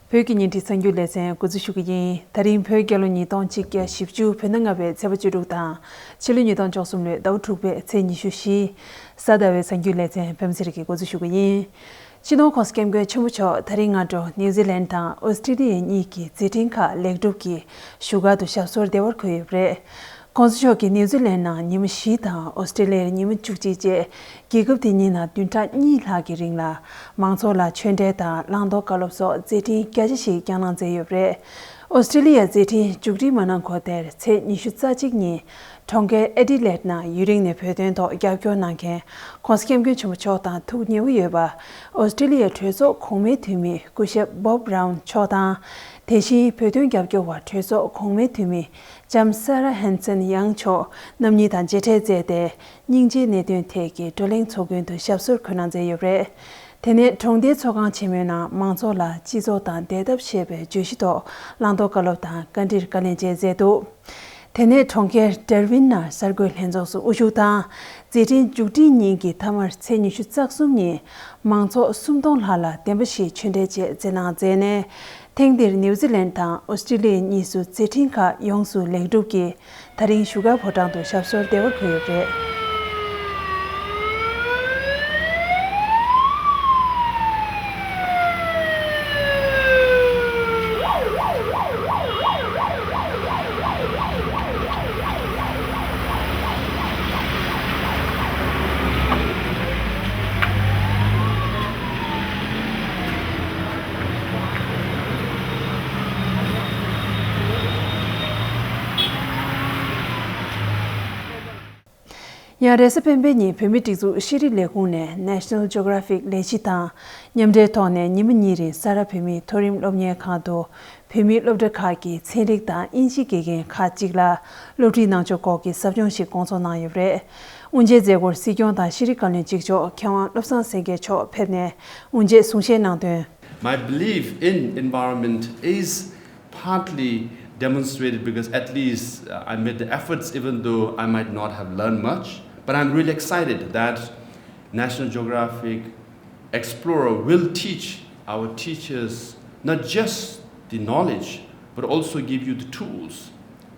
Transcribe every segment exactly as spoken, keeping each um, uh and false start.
བོད་ཀྱི་ཉིན་རེའི་གསར་འགྱུར་ལེ་ཚན་འགོ་འཛུགས་ཞུ་གི་ཡིན། ད་རིང་བོད་རྒྱལ་ལོ་ཉིས་སྟོང་གཅིག་བརྒྱ་བཞི་བཅུ་བོད་ཟླ་ལྔ་པའི་ཚེས་པ་བཅུ་དྲུག་དང་། ཕྱི་ལོ་ཉིས་སྟོང་བཅུ་གསུམ་ལོའི་ཟླ་བ་དྲུག་པའི་ཚེས་ཉི་ཤུ་བཞི། གཟའ་ཟླ་བའི་གསར་འགྱུར་ལེ་ཚན་པད་མ་ཚེ་རིང་གིས་འགོ་འཛུགས་ཞུ་གི་ཡིན། སྤྱི་ནོར་༸གོང་ས་༸སྐྱབས་མགོན་ཆེན་པོ་མཆོག་ད་རིང་སྔ་དྲོ་ནིའུ་ཛི་ལན་དང་ཨོ་སི་ཀྲི་ལི་ཡ་གཉིས་ཀྱི་མཛད་འཕྲིན་ཁག་ལེགས་གྲུབ་ཀྱིས་བཞུགས་སྒར་དུ་ཞབས་སོར་བདེ་བར་འཁོད་ཡོད་པ་རེད། ༸གོང་ས་མཆོག་གིས་ནིའུ་ཛི་ལན་ནང་ཉི་མ་བཞི་དང་ཨོ་སི་ཀྲི་ལི་ཡར་ཉི་མ་བཅུ་གཅིག་བཅས། རྒྱལ་ཁབ་དེ་གཉིས་ནང་བདུན་ཕྲག་གཉིས་ལྷག་གི་རིང་ལ། མང་ཚོགས་ལ་ཆོས་འབྲེལ་དང་བླང་དོར་བཀའ་སློབ་སོགས་མཛད་འཕྲིན་རྒྱ་ཆེ་ཞིག་བསྐྱངས་གནང་མཛད་ཡོད་པ་རེད། ཨོ་སི་ཀྲི་ལི་ཡར་མཛད་འཕྲིན་མཇུག་སྒྲིལ་མ་གནང་གོང་དེར་ཚེས་ཉི་ཤུ་རྩ་གཅིག་ཉིན། གྲོང་ཁྱེར་ཨེ་ཌི་ལེཌ་ནང་ཡུན་རིང་ནས་བོད་དོན་ཐོག་རྒྱབ་སྐྱོར་གནང་མཁན་༸གོང་ས་༸སྐྱབས་མགོན་ཆེན་པོ་མཆོག་དང་ཐུག་ཉེ་བོ་ཡོད་པ། ཨོ་སི་ཀྲི་ལི་ཡའི་གྲོས་ཚོགས་གོང་མའི་འཐུས་མི་སྐུ་ཞབས་Bob Brown མཆོག་དང་། དེ་བཞིན་བོད་དོན་རྒྱབ་སྐྱོར་བ་གྲོས་ཚོགས་གོང་མའི་འཐུས་མི་ལྕམ་Sarah Hanson Young མཆོག་རྣམ་གཉིས་དང་མཇལ་འཕྲད་མཛད་དེ། སྙིང་རྗེའི་གནད་དོན་ཐད་ཀྱི་བགྲོ་གླེང་ཚོགས་མགོན་དུ་ཞབས་སོར་འཁོད་གནང་མཛད་ཡོད་པ་རེད། དེ་ནས་གྲོང་སྡེའི་ཚོགས་ཁང་ཆེན་མོའི་ནང་མང་ཚོགས་ལ་སྤྱི་ཚོགས་དང་བདེ་ཐབས་ཞེས་པའི་བརྗོད་གཞི་ཐོག་བླང་དོར་བཀའ་སློབ་དང་བཀའ་འདྲིར་བཀའ་ལན་བཅས་མཛད་འདུག་དེ་ནས་གྲོང་ཁྱེར་ཌར་ཝིན་ནང་གསར་འགོད་ལྷན་ཚོགས་སུ་དབུ་བཞུགས་དང་། མཛད་འཕྲིན་མཇུག་སྒྲིལ་ཉིན་གྱི་མཐའ་མར་ཚེས་ཉི་ཤུ་རྩ་གསུམ་ཉིན་མང་ཚོགས་སུམ་སྟོང་ལྷག་ལ་བདེན་པ་བཞིའི་ཆོས་འབྲེལ་བཅས་སྩལ་གནང་མཛད་ནས། ཐེངས་འདིར་ནིའུ་ཛི་ལན་དང་ཨོ་སི་ཀྲི་ལི་ཡ་གཉིས་སུ་མཛད་འཕྲིན་ཁག་ཡོངས་སུ་ལེགས་གྲུབ་ཀྱིས། ད་རིང་བཞུགས་སྒར་ཕོ་བྲང་དུ་ཞབས་སོར་བདེ་བར་འཁོད་ཡོད་པ་རེད། ཡང་རེས་གཟའ་སྤེན་པའི་ཉིན་བོད་མིའི་སྒྲིག་འཛུགས་ཤེས་རིག་ལས་ཁུངས་ནས་National Geographic ལས་གཞི་དང་མཉམ་འབྲེལ་ཐོག་ནས་ཉི་མ་གཉིས་རིང་ས་རཱ་བོད་མིའི་མཐོ་རིམ་སློབ་གཉེར་ཁང་དུ་བོད་མིའི་སློབ་གྲྭ་ཁག་གི་ཚན་རིག་དང་དབྱིན་ཇིའི་དགེ་རྒན་ཁག་ཅིག་ལ་སློབ་ཁྲིད་གནང་ཕྱོགས་སྐོར་གྱི་ཟབ་སྦྱོང་ཞིག་སྐོང་ཚོགས་གནང་ཡོད་པ་རེད། དབུ་འབྱེད་མཛད་སྒོར་སྲིད་སྐྱོང་དང་ཤེས་རིག་བཀའ་བློན་གཅིག་ལྕོགས་མཁས་དབང་བློ་བཟང་སེང་གེ་མཆོག་ཕེབས་ནས་དབུ་འབྱེད་གསུང་བཤད་གནང་དོན། My belief in environment is partly demonstrated because at least uh, I made the efforts, even though I might not have learned much. But I'm really excited that National Geographic Explorer will teach our teachers not just the knowledge, but also give you the tools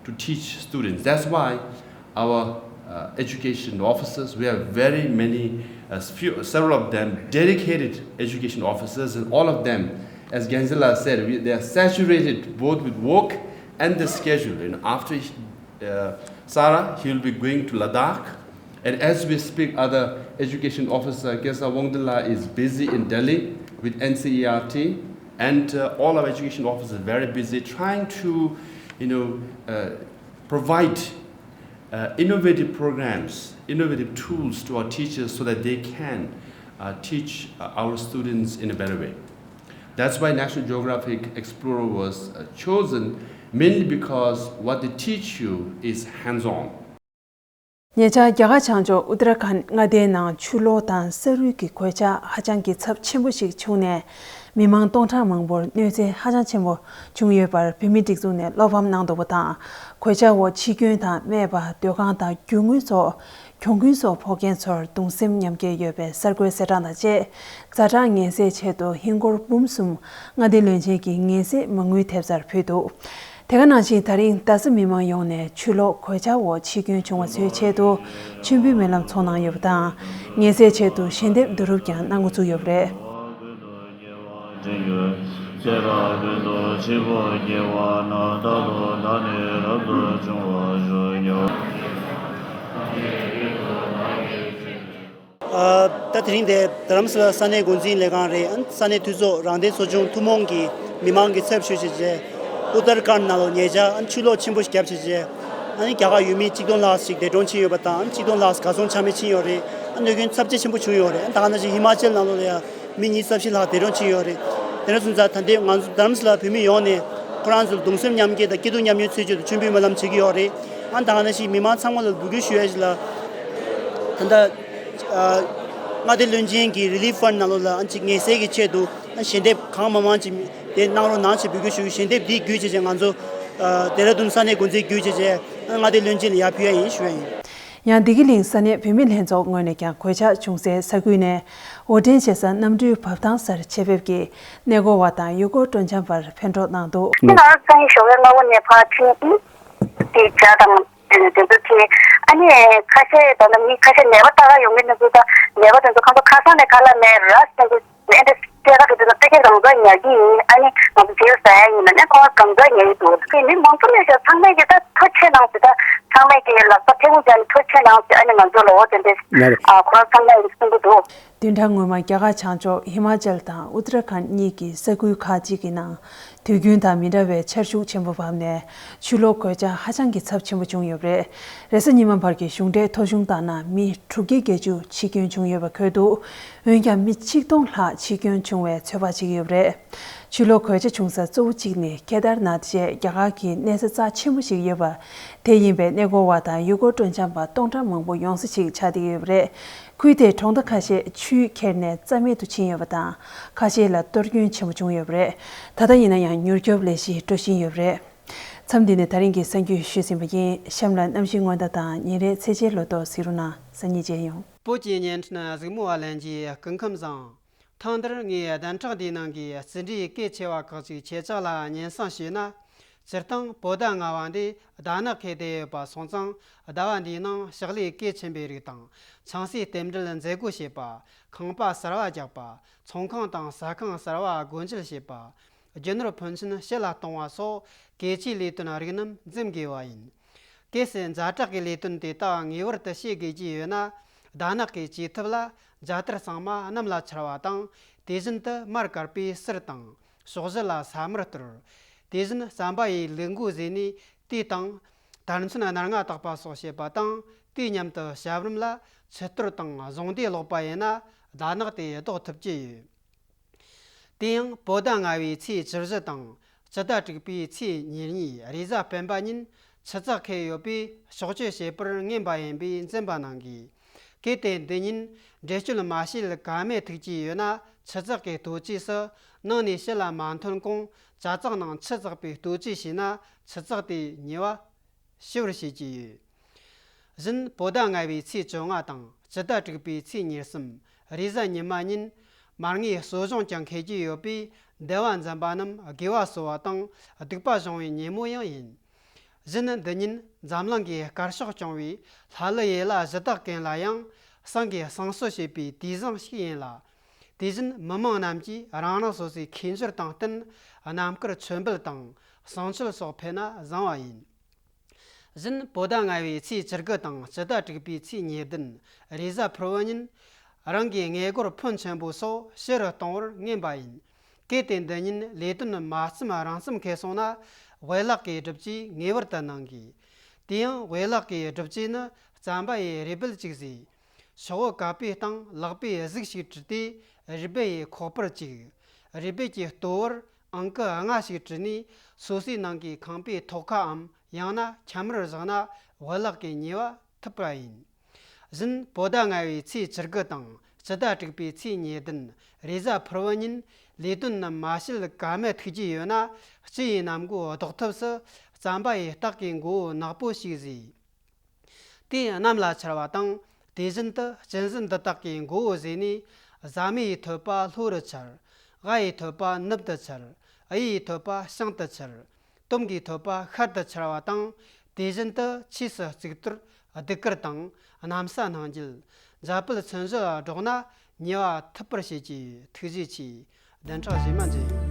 to teach students. That's why our uh, education officers, we have very many, uh, few, several of them dedicated education officers, and all of them, as Genzela said, we, they are saturated both with work and the schedule. And after uh, Sarah, he will be going to Ladakh. And as we speak, other education officer, Kesa Wongdala, is busy in Delhi with N C E R T. And uh, all our education officers are very busy trying to, you know, uh, provide uh, innovative programs, innovative tools to our teachers so that they can uh, teach uh, our students in a better way. That's why National Geographic Explorer was uh, chosen, mainly because what they teach you is hands on. ཉེ་ཆར་རྒྱ་གར་བྱང་ཕྱོགས་ཨུ་ཏར་ཁཱན་མངའ་སྡེའི་ནང་ཆུ་ལོག་དང་ས་རུད་ཀྱི་གོད་ཆག་ཧ་ཅང་གི་ཚབས་ཆེན་པོ་ཞིག་བྱུང་ནས། མི་མང་སྟོང་ཕྲག་མང་པོར་གནོད་འཚེ་ཧ་ཅང་ཆེན་པོ་བྱུང་ཡོད་པར་བོད་མིའི་སྒྲིག་འཛུགས་ནས་བློ་ཕམ་གནང་འདུག་པ་དང་། གོད་ཆག་འོག་འཆི་སྐྱོན་དང་རྨས་པ། སྡོད་ཁང་དང་རྒྱུ་དངོས་སོགས་གྱོང་གུན་སོགས་ཕོག་མཁན་ཚོར་གདུང་སེམས་མཉམ་སྐྱེད་ཡོད་པའི་གསར་འགོད་གསལ་བསྒྲགས་དང་བཅས། ཛ་དྲག་ངལ་སེལ་ཆེད་དུ་ཧིན་སྒོར་འབུམ་གསུམ་མངའ་སྡེ་བློན་ཆེན་གྱིས་ངལ་སེལ་མ་དངུལ་ཐེབས་རྩར་ཕུལ་འདུག་དེ་ག་ནང་བཞིན་ད་རིང་རྡ་ས་མི་མང་ཡོངས་ནས་ཆུ་ལོག་གོད་ཆག་འོག་འཆི་སྐྱོན་བྱུང་བ་ཚོའི་ཆེད་དུ་མཆོད་འབུལ་སྨོན་ལམ་ཚོགས་གནང་ཡོད་པ་དང་། ངལ་སེལ་ཆེད་དུ་ཞལ་འདེབས་བསྡུ་རུབ་ཀྱང་གནང་འགོ་ཚུགས་ཡོད་པ་རེད། ད་དེ་རིང་དེ་རྡ་རམ་ས་ལ་ས་གནས་འགོ་འཛིན་ལས་ཁང་རེད། ས་གནས་འཐུས་ཚོགས་རང་བདེན་ཚོགས་ཆུང་ཐུན་མོང་གི་མི་མང་གི་ཚབ་ཞུས་བྱས་རྗེས། ཨུ་ཏར་ཁཱན་ནང་ལོགས་ཉེ་ཆར་ཨ་ཆུ་ལོག་ཆེན་པོ་ཞིག་བརྒྱབ་བྱས་རྗེས། ཨ་ནི་རྒྱ་གར་ཡུལ་མི་གཅིག་སྟོང་ལྷག་ཞིག་འདས་གྲོངས་ཕྱིན་ཡོད་པ་དང་། གཅིག་སྟོང་ལྷག་གར་སོང་ཆ་མེད་ཕྱིན་ཡོད་རེད། ཨ་གནོད་སྐྱོན་ཚབས་ཆེ་ཆེན་པོ་བྱུང་ཡོད་རེད། ཨ་ད་ག་ནང་བཞིན་ཧི་མ་ཅལ་ནང་ལོགས་ལ་ཡང་མི་ཉིས་རྩ་བཞི་ལྷག་འདས་གྲོངས་ཕྱིན་ཡོད་རེད། དེ་འདྲ་སོང་ཙང་ད་ལྟའི་ང་ཚོ་རྡ་རམ་ས་ལ་བོད་མི་ཡོངས་ནས་ཁོ་རང་ཚོར་གདུང་སེམས་མཉམ་སྐྱེད་དང་སྐྱིད་སྡུག་མཉམ་མྱོང་འཚོལ་ཆེད་དུ་མཆོད་འབུལ་སྨོན་ལམ་བྱེད་ཀྱི་ཡོད་རེད། ཨ་ད་ག་ནང་བཞིན་མི་མང་ཚང་མ་ལ་འབོད་སྐུལ་ཞུ་ཡ་ཞིག་ལ། ད་ལྟ་མངའ་སྡེ་བློན་ཆེན་གྱི་Relief Fund ནང་ལོགས་ལ་ཨ་ཅིག་ངལ་སེལ་གྱི་ཆེད་དུ་ཨ་ཞལ་འདེབས་གང་མང་མང་ཅིག་དེ་གནང་རོགས་གནང་ཞེས་འབོད་སྐུལ་ཞུ། ཞལ་འདེབས་འདི་བརྒྱུད་བྱས་རྗེས་ང་ཚོ་ཨ་ལྡེ་ར་ལྡུན་ས་གནས་འགོ་འཛིན་བརྒྱུད་བྱས་རྗེས་ཨ་མངའ་སྡེ་བློན་ཆེན་ལ་ཡར་ཕུལ་ཡ་ཡིན་ཞུ་ཡ་ཡིན། ཡང་བདེ་སྐྱིད་གླིང་ས་གནས་བུད་མེད་ལྷན་ཚོགས་ངོས་ནས་ཀྱང་གོད་ཆག་བྱུང་སའི་ས་ཁུལ་ནས་འོར་འདྲེན་བྱེད་ས་གནམ་གྲུའི་བབས་ཐང་སར་ཆེད་ཕེབས་ཀྱིས་གནས་སྐོར་བ་དང་ཡུལ་སྐོར་སྤྲོ་འཆམ་པར་ཕན་གྲོགས་གནང་འདུག་ང་རང་སང་ཉིན་ཞོགས་པའི་སྔ་པོ་ནས་ཕར་ཕྱིན་ཏེ་ཇ་དང་དེ་ཚོ་ཁྱེར། ཨ་ནི་ཁ་ཤས་ད་ནི་མི་ཁ་ཤས་ནད་པ་ལྟ་ག་ཡོང་མཁན་དེ་ཚོ་དང་ནད་པ་དེ་ཚོ་ཁ་ཁ་སང་ནས་ཁ་ལག་མེད་ར་ཟེར་དུས། ཨེ་འདྲ་སྐད་གྲགས་ཀྱི་དུས་ན་ཕ་གིར་རང་འཇགས་ཉར་གྱི་ཡིན། ཨ་ནི་ང་ཚོ་རྗེས་ཟ་ཡ་ཡིན་ན་ནི་ཁོང་རང་འཇགས་ཉར་གྱི་འདུག་དེ་མི་མང་པོ་སླེབས་ཤག་ཚང་མས་ཀྱི་ད་ཐུགས་རྗེ་གནང་ཟེར། ད་ཚང་མས་ཀྱི་ལག་པ་ཐལ་མོ་སྦྱར་ནས་ཐུགས་རྗེ་གནང་ཟེར། ཨ་ནི་ང་ཚོ་ལ་འོ་དེ་འདྲས་ཨ་ཁོ་རང་ཚང་མས་གསུང་གི་འདུག་བདུན་ཕྲག་སྔོན་མ་རྒྱ་གར་བྱང་ཕྱོགས་ཧི་མ་ཅལ་དང་ཨུ་ཏ་ར་ཁཱན་གཉིས་ཀྱི་ས་ཁུལ་ཁག་ཅིག་གི་ནང་དུས་རྒྱུན་དང་མི་འདྲ་བའི་ཆར་ཤུགས་ཆེན་པོ་བབས་ནས་ཆུ་ལོག་གོད་ཆག་ཧ་ཅང་གི་ཚབས་ཆེན་པོ་བྱུང་ཡོད་པ་རེད། རེས་གཟའ་ཉི་མ་བར་གྱི་གཞུང་འབྲེལ་ཐོ་གཞུང་ལྟར་ན་མི་དྲུག་བརྒྱ་བརྒྱད་ཅུ་འཆི་སྐྱོན་བྱུང་ཡོད་པ་འཁོད་འདུག་འོན་ཀྱང་མི་ཆིག་སྟོང་ལྷག་འཆི་སྐྱོན་བྱུང་བའི་ཚོད་དཔག་བྱེད་ཀྱི་ཡོད་པ་རེད། ཆུ་ལོག་གོད་ཆག་བྱུང་ས་གཙོ་བོ་གཅིག་ནི་ཁེ་དར་ནཱཐ་ཞེས་རྒྱ་གར་གྱི་གནས་ས་རྩ་ཆེན་པོ་ཞིག་ཡོད་པ། དེ་ཡིན་པས་གནས་སྐོར་བ་དང་ཡུལ་སྐོར་སྤྲོ་འཆམ་པ་སྟོང་ཕྲག་མང་པོ་ཡོང་ས་ཞིག་ཆགས་བསྡད་ཀྱི་ཡོད་པ་རེད། ཁུལ་དེའི་གྲོང་རྡལ་ཁ་ཤས་ཆུས་ཁྱེར་ནས་རྩ་མེད་དུ་ཕྱིན་ཡོད་པ་དང་། ཁ་ཤས་ལ་གཏོར་སྐྱོན་ཆེན་པོ་བྱུང་ཡོད་པ་རེད། ད་ལྟ་ཡིན་ན་ཡང་མྱུར་སྐྱོབ་ལས་གཞི་འགྲོ་བཞིན་ཡོད་པ་རེད། མཚམས་འདི་ནས་ད་རིང་གི་གསར་འགྱུར་ཞུས་ཟིན་པ་ཡིན། གཤམ་ལ་གནམ་གཤིས་སྔོན་བརྡ་དང་ཉིན་རེའི་ཚེས་ཆའི་ལོ་ཐོ་གཟིགས་རོགས་གནང་། སང་ཉིན་མཇལ་ཡོང་། བོད་ཀྱི་བརྙན་འཕྲིན་གཟིགས་མོ་བ་ལྷན་རྒྱས་སྐུ་ཁམས་བཟང་། ཐེངས་འདིར་ངས་བདུན་ཕྲག་འདིའི་ནང་གི་རྩིས་འབྲས་གལ་ཆེ་བ་ཁག་ཅིག་ཁྱེད་ཅག་ལ་སྙན་སེང་ཞུས་ན། སྤྱིར་བཏང་བོད་ཟླ་ལྔ་བ་འདི་ཟླ་ནག་གི་ཟླ་ཡོད་པ་སོང་ཙང་ཟླ་བ་འདིའི་ནང་ཕྱག་ལས་གལ་ཆེན་པོའི་རིགས་དང་ཆང་སའི་རྟེན་འབྲེལ་མཛད་སྒོ་བྱེད་པ། ཁང་པ་གསར་བ་རྒྱག་པ། ཚོང་ཁང་དང་ཟ་ཁང་གསར་བ་སྒོ་འབྱེད་བྱེད་པ། རྒྱུ་ནོར་ཕོན་ཆེན་ཕྱི་ལ་གཏོང་བ་སོགས་གལ་ཆེའི་ལས་དོན་རིགས་རྣམས་འཛེམ་དགོས་པ་ཡིན། གལ་སྲིད་ཛ་དྲག་གི་ལས་དོན་དེ་དག་ངེས་པར་དུ་བྱེད་དགོས་ཀྱི་ཡོད་ན། ཟླ་ནག་གི་བཅོས་ཐབས་ལ་རྒྱལ་དར་གཙང་མ་གནམ་ལ་འཕྱར་བ་དང་། དེ་བཞིན་དུ་མར་དཀར་པོའི་གསུར་དང་། ཕྱོགས་བཞི་ལ་ས་དམར་གཏོར། དེ་བཞིན་རྩམ་པ་ཡི་ལུག་མགོ་བཟོས་ནས་དེ་དང་། དར་ཚོན་སྣར་ལྔ་བཏགས་པ་སོགས་བྱེད་པ་དང་། དུས་མཉམ་དུ་ཞབས་རིམ་ལ་ཆུ་གཏོར་དང་གཟུངས་བཟླས་ཀློག་པ་ཡིན་ན་ཟླ་ནག་དེ་ཟློག་ཐུབ་ཀྱི་ཡོད། དེ་ཡང་བོད་ཟླ་ལྔ་བའི་ཚེས་བཅུ་བཞི་དང་སྤྱི་ཟླ་དྲུག་པའི་ཚེས་ཉེར་གཉིས་རེས་གཟའ་སྤེན་པ་ཉིན་ཆུ་ཚགས་འཁེལ་ཡོད་པས་ཕྱོགས་བཅོས་བྱེད་པར་ངེས་པ་ཡིན་པས་འཛེམ་པ་གནང་དགོས། གལ་ཏེ་འདི་ཉིན་འགྲེམས་སྤྱོད་མ་བྱེད་ག་མེད་ཐུག་གི་ཡོད་ན། ཆུ་ཚགས་ཀྱི་ལྟོ་ཆས་སུ་ནང་ནས་ཕྱི་ལ་མ་ཐོན་གོང་ཇ་ཚགས་ནང་ཆུ་བཙགས་པའི་ལྟོ་ཆས་བྱས་ན་ཆུ་ཚགས་དེ་ཉེ་བ་ཞི་བར་བྱེད་ཀྱི་ཡོད། བཞིན་བོད་ཟླ་ལྔ་བའི་ཚེས་བཅོ་ལྔ་དང་སྤྱི་ཟླ་དྲུག་པའི་ཚེས་ཉེར་གསུམ་རེས་གཟའ་ཉི་མ་ཉིན་མར་ངོའི་གསོ་སྦྱོང་ཀྱང་འཁེལ་གྱི་ཡོད་པས། འདས་པ་འཛོམས་པ་རྣམས་དགེ་བ་གསོ་བ་དང་སྡིག་པ་སྦྱོང་བའི་ཉིན་མོ་ཡང་ཡིན། བཞིན་འདི་ཉིན་འཛམ་གླིང་གི་དཀར་ཕྱོགས་སྐྱོང་བའི་ལྷ་ཀླུ་ཡུལ་ལྷ་གཞི་བདག་ཀུན་ལ་ཡང་བསང་གིས་བསང་གསོལ་བྱེད་པའི་དུས་བཟང་ཞིག་ཡིན་ལ། དེ་བཞིན་མི་མང་རྣམས་ཀྱིས་རང་རང་སོ་སོའི་ཁེ་འབྱོར་དང་བསྟུན་རྣམ་དཀར་མཆོད་འབུལ་དང་བསང་མཆོད་སོགས་ཕུལ་ན་བཟང་བ་ཡིན། བཞིན་བོད་ཟླ་ལྔ་བའི་ཚེས་བཅུ་དགུ་དང་སྤྱི་ཟླ་དྲུག་པའི་ཚེས་ཉེར་བདུན་རེས་གཟའ་ཕུར་བུ་ཉིན་རང་གི་དངུལ་སྒོར་ཕོན་ཆེན་པོ་སོགས་ཕྱི་རུ་གཏོང་བར་ངེས་པ་ཡིན། གལ་ཏེ་འདི་ཉིན་ལས་དོན་མ་བརྩམས་རང་བརྩམས་འཁེལ་སོང་ན་དབུ་ལག་གི་སྒྲུབ་བྱེད་ངེས་པར་དུ་གནང་དགོས། དེ་ཡང་དབུ་ལག་གི་སྒྲུབ་བྱེད་ནི་རྩམ་པ་ཡི་རུས་སྦལ་གཅིག་བཟོས། ཤོག་བུ་དཀར་པོའི་སྟེང་ལག་པས་གཟུགས་ཤིག་བྲིས་ཏེ་རུས་སྦལ་ཡི་ཁོག་པར་བཅུག་རུས་སྦལ་གྱི་ལྟོ་བར་ཨང་ཀི་ལྔ་ཞིག་བྲིས་ནས་སོ་སོའི་ནང་གི་ཁང་པའི་ཐོག་ཁའམ་ཡང་ན་ཁྱམས་རར་བཞག་ན་དབུ་ལག་གི་ཉེས་པ་ཐུབ་པ་ཡིན། བཞིན་བོད་ཟླ་ལྔ་བའི་ཚེས་བཅུ་དགུ་དང་སྤྱི་ཟླ་དྲུག་པའི་ཚེས་ཉེར་བདུན་རེས་གཟའ་ཕུར་བུ་ཉིན་ལས་དོན་རྣམས་མ་བྱེད་ག་མེད་ཐུག་རྒྱུ་ཡོད་ན། སྤྱི་ཡི་གནམ་སྒོ་ལྡོག་ཐབས་སུ་རྩམ་པ་ཡི་སྟག་གི་མགོ་བོ་ནག་པོ་ཞིག་བཟོས། དེ་གནམ་ལ་འཕྱར་བ་དང་། དེ་བཞིན་དུ་གཅན་གཟན་འདི་དག་གི་མགོ་བོ་བཟོས་ནས་བཟའ་མི་ཡི་ཐོད་པ་ལྷོ་རུ་འཕྱར། ཝ་ཡི་ཐོད་པ་ནུབ་ཏུ་འཕྱར། འུ་ཡི་ཐོད་པ་བྱང་དུ་འཕྱར། དོམ་གྱི་ཐོད་པ་ཤར་དུ་འཕྱར་བ་དང་། དེ་བཞིན་དུ་ཆོས་སུ་གཙུག་ཏོར་གདུགས་དཀར་དང་གནམ་ས་སྣང་རྒྱུད་འཇའ་སྤུད་མཚོན་བྱེད་ལ་སྒྲོག་ན་ཉེས་པ་ཐུབ་པར་བྱེད་ཀྱི་ཡོད། ཐུགས་རྗེ་ཆེ། བདུན་ཕྲག་རྗེས་མ་མཇལ་ཡོང་།